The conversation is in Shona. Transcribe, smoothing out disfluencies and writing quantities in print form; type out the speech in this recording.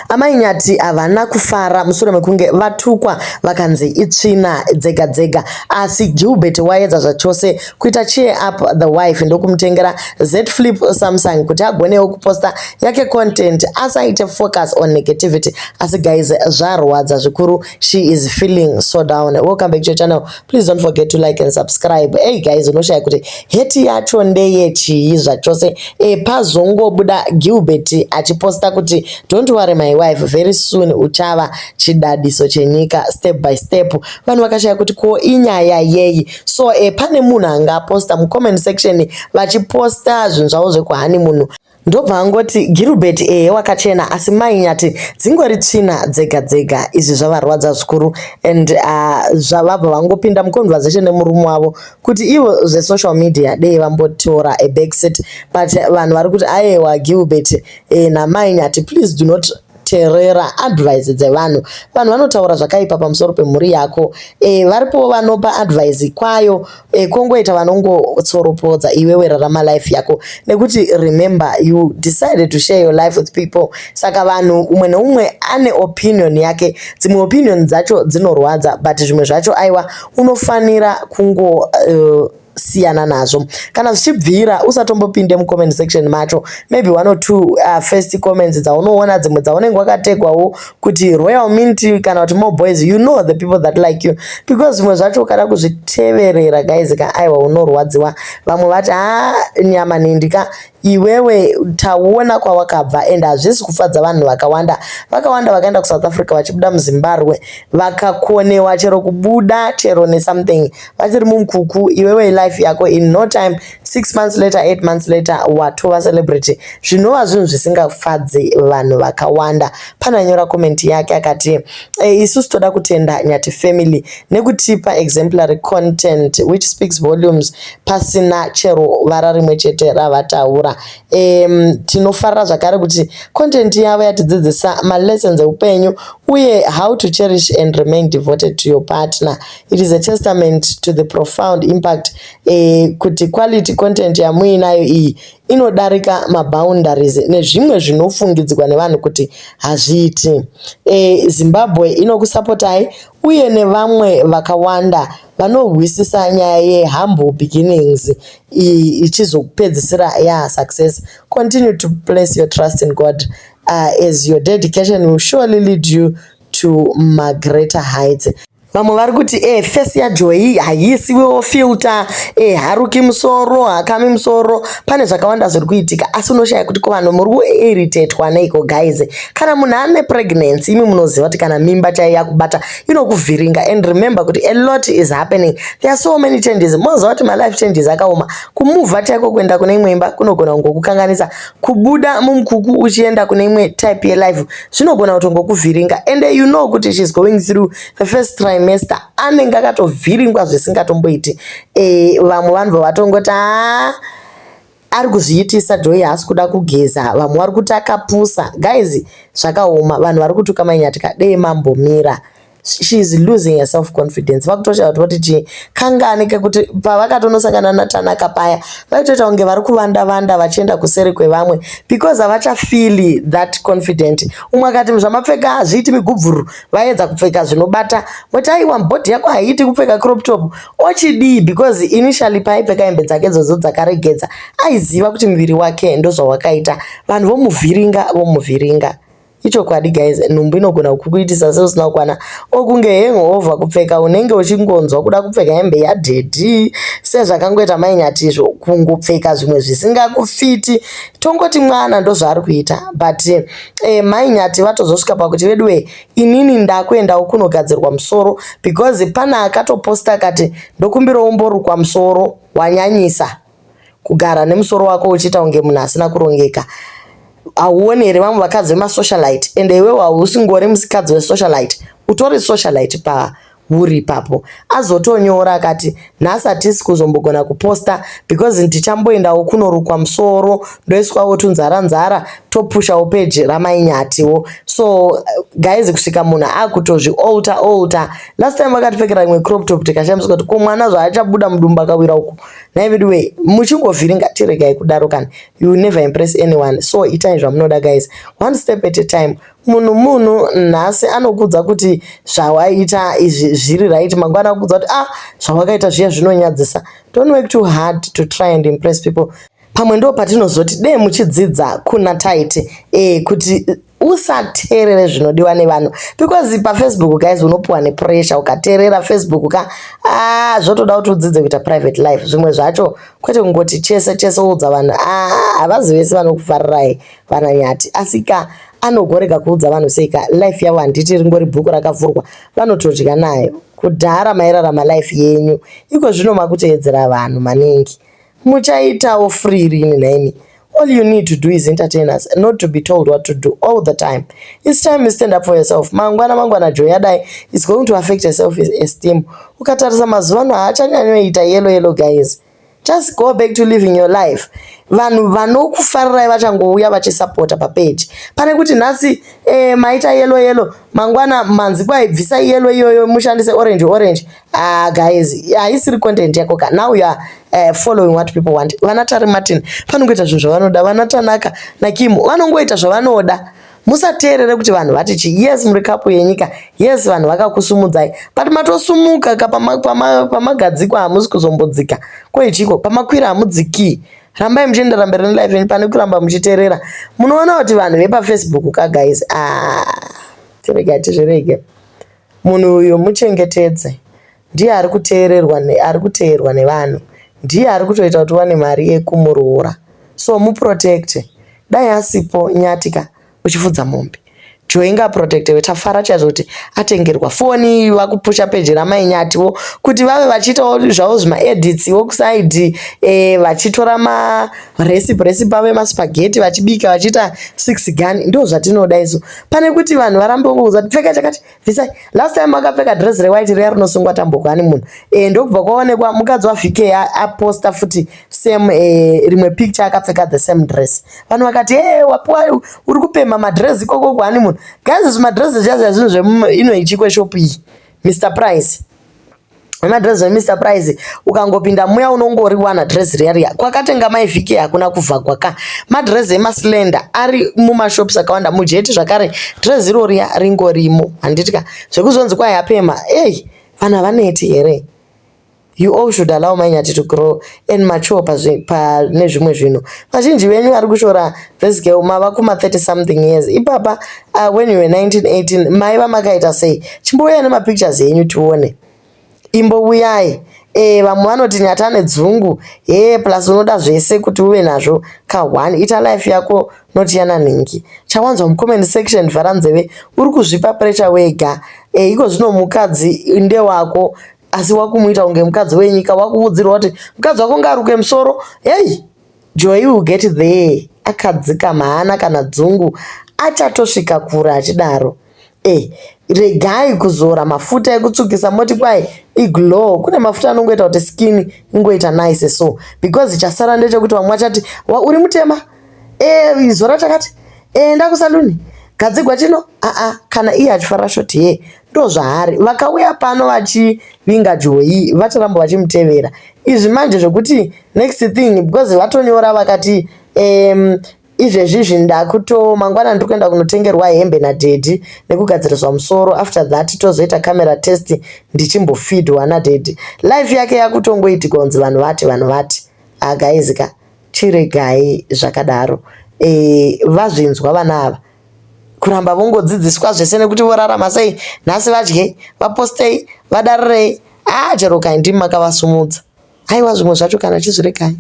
Amai Nyati havana kufara mushure mekunge vatukwa vakanzi itsvina dzega dzega, asi Gilbert waedza zvachose kuita cheer up the wife ndokumutengera Z Flip Samsung kuti agonewo kuposta yake content asaite focus on negativity. Asi guys, zvarwadza zvikuru. She is feeling so down. Welcome back to your channel. Please don't forget to like and subscribe. Hey guys, unoshaya kuti hate yacho ndeyechii zvachose. Pazongobuda Gilbert achiposta kuti, "Don't worry, my wife, very soon uchava chidadiso chenyika step by step." Vanhu vakashaya kuti ko inyaya yei. So pane munhu anga aposta mucomment section vachiposta zvinhu zvavo zvekuhoneymoon, ndobva angoti, "Gilbert ehe wakachena, asi Mai Nyati dzingori tsvina dzega dzega." Izvi zvavarwadza zvikuru and zvavabva vangopinda muconversation nemurume wavo kuti ivo zvesocial media dei vambotora a backseat. But vanhu vari kuti, "Aiwa, Gilbert naMai Nyati, please do not teerera advice dzevanhu. Vanhu vanotaura zvakaipa pamusoro pemhuri yako. Varipo vanopa advice kwayo, kwongoita vanongotsoropodza. Iwewe rarama life yako, nekuti remember, you decided to share your life with people." Saka vanhu, umwe neumwe ane opinion yake. Dzimwe opinion dzacho dzinorwadza, but zvimwe zvacho, aiwa, unofanira kungo siyana nazvo kana zvichibvira. Usatombopinde mucomment section macho. Maybe one or two first comments dzaunoona, dzimwe dzaunenge wakategwawo kuti Royal Mint kana kuti More Boys, you know the people that like you, because zvimwe zvacho ukada kuzviteverera, guys ka, aiwa, unorwadziwa. Vamwe vati, "Ha, nyama nindika iwewe, taona kwawakabva." And hazvisi kufadza vanhu vakawanda. Vakawanda vakaenda kuSouth Africa vachibuda muZimbabwe vakakonewa chero kubuda chero nesomething, vachiri mumukuku. Iwewe life yako in no time, 6 months later, 8 months later, watova celebrity, zvinova zvinhu zvisingafadzi vanhu vakawanda. Pananyora comment yake akati, "Isusu toda kutenda Nyati family nekutipa exemplary content which speaks volumes pasina chero vara rimwe chete ravataura. Tinofarira zvakare kuti content yavo yatidzidzisa malessons eupenyu uye how to cherish and remain devoted to your partner. It is a testament to the profound impact kuti quality content yamuinayo iyi inodarika maboundaries nezvimwe zvinofungidzirwa nevanhu kuti hazviiti. Zimbabwe inokusapotai uye nevamwe vakawanda vanorwisisa nyaya yehumble beginnings ichizopedzisira yasuccess. Continue to place your trust in God, as your dedication will surely lead you to magreater heights." Vamwe vari kuti, "Face yaJoy haisiwewo filter, haruki musoro, hakami musoro." Pane zvakawanda zviri kuitika, asi unoshaya kuti ko vanhu muri kuirritatwa neiko, guys? Kana munhu ane pregnancy, imi munoziva kuti kana mimba chaiyo yakubata inokuvhiringa. And remember kuti a lot is happening, there are so many changes. Moziva kuti malife changes akaoma. Kumuvha chaiko kuenda kune imwe imba kunogona kungokukanganisa. Kubuda mumukuku uchienda kune imwe type yelife zvinogona kutongokuvhiringa. And you know kuti she's going through the first trimester, anenge akatovhiringwa zvisingatomboiti. Vamwe vanhu vatongoti, "Haa, ari kuzviitisa Joy, haasi kuda kugeza." Vamwe vari kuti akapusa. Guys, zvakaoma. Vanhu vari kutuka Mai Nyati ka, dei mambomira. She is losing her self confidence. Vakutoshaya kuti voti chii. Kangani kekuti pavakatonosangana naTanaka paya, vaitoita kunge vari kuvanda vanda vachienda kuseri kwevamwe because havachafeeli that confident. Umwe akati, "Zvamapfeka hazviiti migubvuru." Vaedza kupfeka zvinobata, voti, "Aiwa, body yako haiiti kupfeka crop top." Ochidii? Because initially paaipfeka hembe dzake idzodzo dzakaregedza, aiziva kuti muviri wake ndozvawakaita. Vanhu vomuvhiringa, vomuvhiringa. Ichokwadi guys, nhumbu inogona kukuitisa seusina kukwana, okunge hangover. Kupfeka unenge uchingonzwa kuda kupfeka hembe yadaddy, sezvakangoita Mai Nyati izvo, kungopfeka zvimwe zvisingakufiti. Tongoti mwana ndozvaari kuita. But Mai Nyati vatozosvika pakuti, "Veduwe, inini ndakuendawo kunogadzirwa musoro," because pane akatoposta akati, "Ndokumbirawo mborukwa musoro, wanyanyisa kugara nemusoro wako uchiita kunge munhu asina kurongeka. Hauoni here vamwe vakadzi vemasocialite? Ende iwewe hausingori musikadzi wesocialite, utori socialite pauri ipapo." Azotonyora akati, "Nhasi hatisi kuzombogona kuposta because ndichamboendawo kunorukwa musoro, ndoiswawo tunzara-nzara, topushawo peji raMai Nyatiwo." So guys, kusvika munhu akutozvialter alter. Last time vakatipfekera imwe crop top, tikashamiswa kuti ko mwana zvaachabuda mudumbu akawira uku. Nhai veduwe, muchingovhiringa, tiregai kudaro. Kana you will never impress anyone, so itai zvamunoda guys, one step at a time. Munhu munhu nhasi anokuudza kuti zvawaita izvi zviri right, mangwana akuudza kuti ah zvawakaita zviya zvinonyadzisa. Don't work too hard to try and impress people. Pamwe ndo patinozoti dee muchidzidza kuna Tytie eh, kuti usateerere zvinodiwa nevanhu because paFacebook guys unopiwa nepressure ukateerera Facebook ka ah, zvotoda kuti udzidze kuita private life zvimwe zvacho kwete kungoti chese chese woudza vanhu ah, havazi vese vanokufarirai vanaNyati asi ka anogorega kuudza vanhu sei ka life yavo handiti ringori bhuku rakavhurwa vanotodya nayo kudhara mairarama life yenyu iko zvino makuteedzera vanhu maningi muchaitawo free rini nhaimi all you need to do is entertain us not to be told what to do all the time it's time you stand up for yourself mangwana mangwana Joy adai is going to affect your self esteem ukatarisa mazuva ano haachanyanyoita yellow yellow guys just go back to living your life vanhu vanokufarirai vachangouya vachisapota papeji pane kuti nhasi eh, maita yellow yellow mangwana manzi kwaibvisa yellow iyoyo mushandise orange orange ah, guys haisiri content yako ka now you are following what people want vana Tari Martin vanongoita zvinhu zvavanoda vana Tanaka naKimu vanongoita zvavanoda musateerere kuti vanhu vati chi yes muri couple yenyika yes vanhu vakakusumudzai but matosumuka ka pamagadzikwa hamusi kuzombodzika koichiko pamakwira hamudziki rambai muchiendera mberi nelife yenyu pane kuramba muchiteerera munoona kuti vanhu vepaFacebook ka guys ah, tirege tizvirege munhu uyu muchengetedze ndiye ari kuteererwa ari kuteerwa nevanhu ndiye ari kutoita kuti uwane mari yekumuroora so muprotecte dai asipo nyatika uchifudza mombe Joy ngaprotectewe tafara chaizvo kuti atengerwa foni vakupusha peji ramainyatiwo kuti vave vachiitawo zvavo zvimaedits kuside eh, vachitora marecipe recipe avo emaspaghetti vachibika vachiita six gun ndo zvatinoda isu pane kuti vanhu varambe vongokuudza kuti pfeka chakati bvisai last time akapfeka dress rewhite riya rinosungwa tambo kwani munhu e, ndokubva kwaonekwa mukadzi waVK aposta futi same e, rimwe picture akapfeka the same dress vanhu vakati e wapiwa uri kupemha madress ikoko kwani munhu guys zvimadress zviya zviya zvinhu zveinoichikwe shop iyi Mr Price madress eMr Price ukangopinda muya unongoriwana dress riya riya kwakatenga mai VK hakuna kuvhagwa ka madress emaslender ari mumashops akawanda mujeti zvakare dress iro riya ringorimo handiti ka zvekuzonzi kwai apema ei vanhu havaneti here you all should allow mainyati to grow and mature pane zvimwe zvinhu vazhinji venyu vari kushora this girl mava kuma30 something years ipapa when you were 19 18 maiva makaita sei chimbouya nemapictures enyu tione imbouyai e, vamwe vanoti nyati ane dzungu he plus unoda zvese kuti uve nazvo ka1 ita life yako noti yana nhingi chawanzwa mucomment section vhara nzeve uri kuzvipa pressure wega e, iko zvino mukadzi ndewako asi wakumuita kunge mukadzi wenyika wakuudzirwa kuti mukadzi wako ngaaruke musoro hei Joy will get there akadzikama haana kana dzungu achatosvika kure achidaro e regai kuzora mafuta ekutsvukisa moti kwai iglow kune mafuta anongoita kuti skin ingoita nice so because chasara ndechekuti vamwe vachati uri mutema e zora chakati enda kusaluni gadzigwa chino aa kana iye achifara short hair ndo zvaari vakauya pano vachivinga Joy vacharamba vachimutevera izvi manje zvokuti next thing because vatonyora vakati izvezvizvi ndakuto mangwana ndiri kuenda kunotengerwa hembe nadaddy nekugadziriswa musoro after that tozoita camera test ndichimbofeedwa nadaddy life yake yakutongoitika kunzi vanhu vati vanhu vati guys ka chiregai zvakadaro e, vazvinzwa vana ava kuramba vongodzidziswa zvese nekuti vorarama sei nhasi vadye vapostei vadarirei a chero kaindi makavasumudza aiwa zvimwe zvacho kana chizviregai.